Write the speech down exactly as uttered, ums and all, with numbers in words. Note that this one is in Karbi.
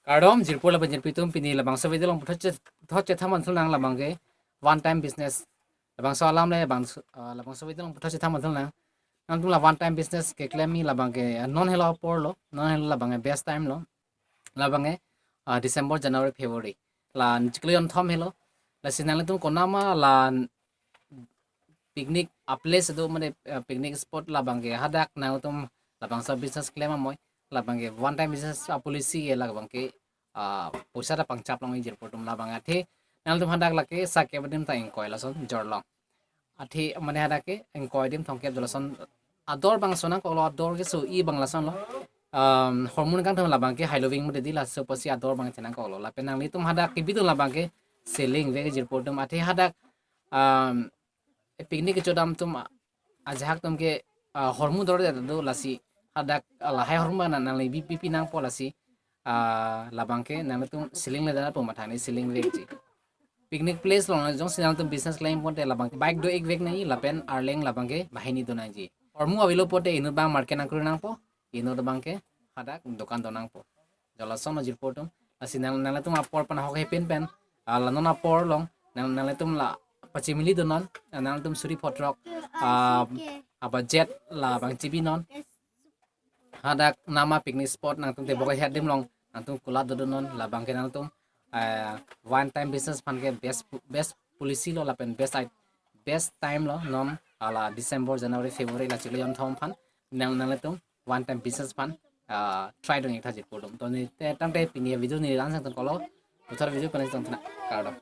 Kardom, jirpo lapen jirpi atum, pini labangso video along puthot che, puthot chethan manthul nang labang ke one time business. Labangso alam le, bang, ah, labangso video along puthot chethan manthul nang. Nangtum la one time business keklem-i labang ke, ah, non helo apor lo, non helo labang ke best time lo. Labang ke, ah, December, January, February. La chiklo jonthom helo. Lasi nanglitum konatma la picnic a place do mane, eh, picnic spot labang ke hadak nangtum labangso business klem amoi labang ke one time business a policy ke labang ke, ah, poisa ta pangchap long jirpo atum labang athe nangtum hadak lake sake adim ta ingkoi lason jorlong. Athe mane hadak ke ingkoi adim thomkep do lason ador bang sonang koklo, ador ke so-i bang lason lo. Um, hormu nangkangthom labang ke Halloween mode di laso apotsi ador bang chenang koklo. Lapen nanglitum hadak kebidun labang ke selling vek jirpo atum athe hadak, um, picnic kechodam atum a-, ajahak atum ke, ah, hormu dor do lasi hadak, ah, lahai hormu na nangli bi, bipi nangpo lasi, ah, labang ke nangtum selling le dana pu mathani selling vekji. Picnic place along jongsi nangtum business klem ponte labang bike do-ik vek nangji lapen arleng labang ke banghini do nangji. Hormu avelo ponte inut abang market nangkru nangpo, inut abang ke hadak dokan do nangpo. Jo lason lo jirpo atum. Lasi nang, nanglitum apor pen ahok hepin pen, ah, la non apor along nang, nanglitum la pachimili donon, ah, nanglitum suri photrok, ah, a budget labang chibinon. Hadak nama picnic spot nangtum tebok ahet adim along nangtum kulat dodonon labang ke nangtum, eh, one time business aphan ke best, best policy lo lapen best i-, best time lo non, ah, la December, January, February la chiklo jonthom aphan nang, nanglitum one time business aphan, ah, try dun-ik tha jirpo atum. To neli te tangte pini video neli la-an sangton koklo. Puthot video pen sangton, kardom.